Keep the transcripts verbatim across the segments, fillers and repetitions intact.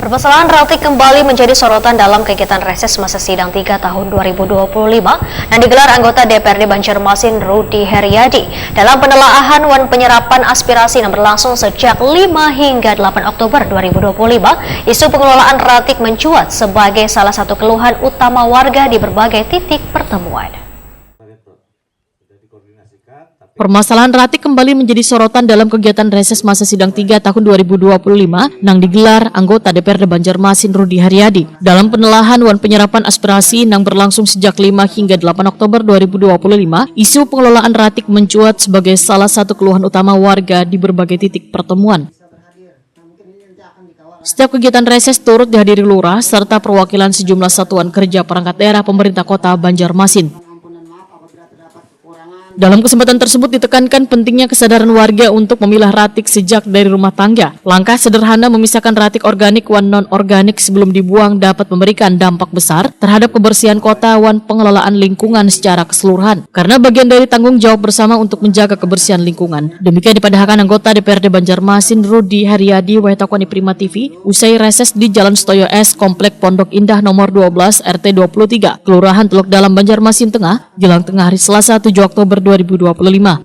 Permasalahan ratik kembali menjadi sorotan dalam kegiatan reses masa sidang tiga tahun dua ribu dua puluh lima yang digelar anggota D P R D Banjarmasin Rudi Heriadi. Dalam penelaahan wan penyerapan aspirasi yang berlangsung sejak lima hingga delapan Oktober dua ribu dua puluh lima, isu pengelolaan ratik mencuat sebagai salah satu keluhan utama warga di berbagai titik pertemuan. Permasalahan ratik kembali menjadi sorotan dalam kegiatan reses masa sidang tiga tahun dua ribu dua puluh lima nang digelar anggota D P R D Banjarmasin Rudi Haryadi. Dalam penelahan wan penyerapan aspirasi nang berlangsung sejak lima hingga delapan Oktober dua ribu dua puluh lima, isu pengelolaan ratik mencuat sebagai salah satu keluhan utama warga di berbagai titik pertemuan. Setiap kegiatan reses turut dihadiri lurah serta perwakilan sejumlah satuan kerja perangkat daerah pemerintah kota Banjarmasin. Dalam kesempatan tersebut ditekankan pentingnya kesadaran warga untuk memilah ratik sejak dari rumah tangga. Langkah sederhana memisahkan ratik organik wan non-organik sebelum dibuang dapat memberikan dampak besar terhadap kebersihan kota wan pengelolaan lingkungan secara keseluruhan. Karena bagian dari tanggung jawab bersama untuk menjaga kebersihan lingkungan. Demikian dipadahakan anggota D P R D Banjarmasin Rudi Haryadi wayah takuni Prima T V usai reses di Jalan Setoyo S, Komplek Pondok Indah nomor dua belas R T dua puluh tiga, Kelurahan Teluk Dalam, Banjarmasin Tengah, jelang tengah hari Selasa tujuh Oktober dua ribu dua puluh lima.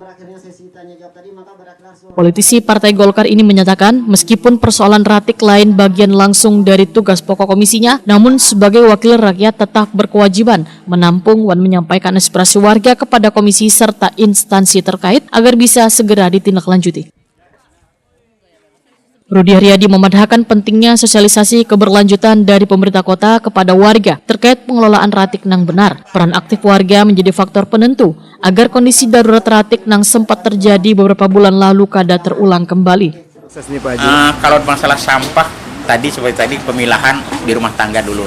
Politisi Partai Golkar ini menyatakan, meskipun persoalan ratik lain bagian langsung dari tugas pokok komisinya, namun sebagai wakil rakyat tetap berkewajiban menampung wan menyampaikan aspirasi warga kepada komisi serta instansi terkait agar bisa segera ditindaklanjuti. Rudi Haryadi memadahkan pentingnya sosialisasi keberlanjutan dari pemerintah kota kepada warga terkait pengelolaan ratik nang benar. Peran aktif warga menjadi faktor penentu agar kondisi darurat ratik nang sempat terjadi beberapa bulan lalu kada terulang kembali. Uh, kalau masalah sampah tadi seperti tadi pemilahan di rumah tangga dulu.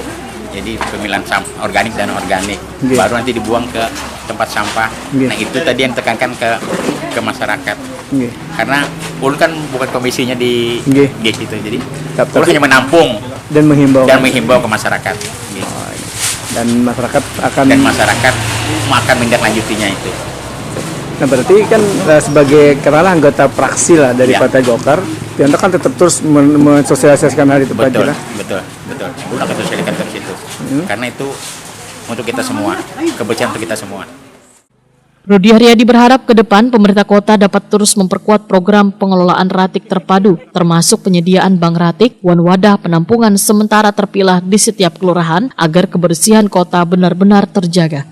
Jadi pemilahan sampah organik dan organik. Okay. Baru nanti dibuang ke tempat sampah. Okay. Nah, itu tadi yang tekankan ke ke masyarakat. Okay. Karena ulun kan bukan komisinya di okay. G gitu. Jadi ulun hanya menampung dan menghimbau dan menghimbau ke masyarakat. Okay. Oh, iya. Dan masyarakat akan dan masyarakat akan menindaklanjutinya itu. Nah, berarti kan uh, sebagai katakanlah anggota fraksi lah dari ya. Partai Golkar, Pianto kan tetap terus men mensosialisasikan hal itu betul, betul, betul. Ulun akan sosialisasikan ke situ. Hmm. Karena itu untuk kita semua, kebersihan untuk kita semua. Rudi Haryadi berharap ke depan pemerintah kota dapat terus memperkuat program pengelolaan ratik terpadu, termasuk penyediaan bank ratik wan wadah penampungan sementara terpilah di setiap kelurahan agar kebersihan kota benar-benar terjaga.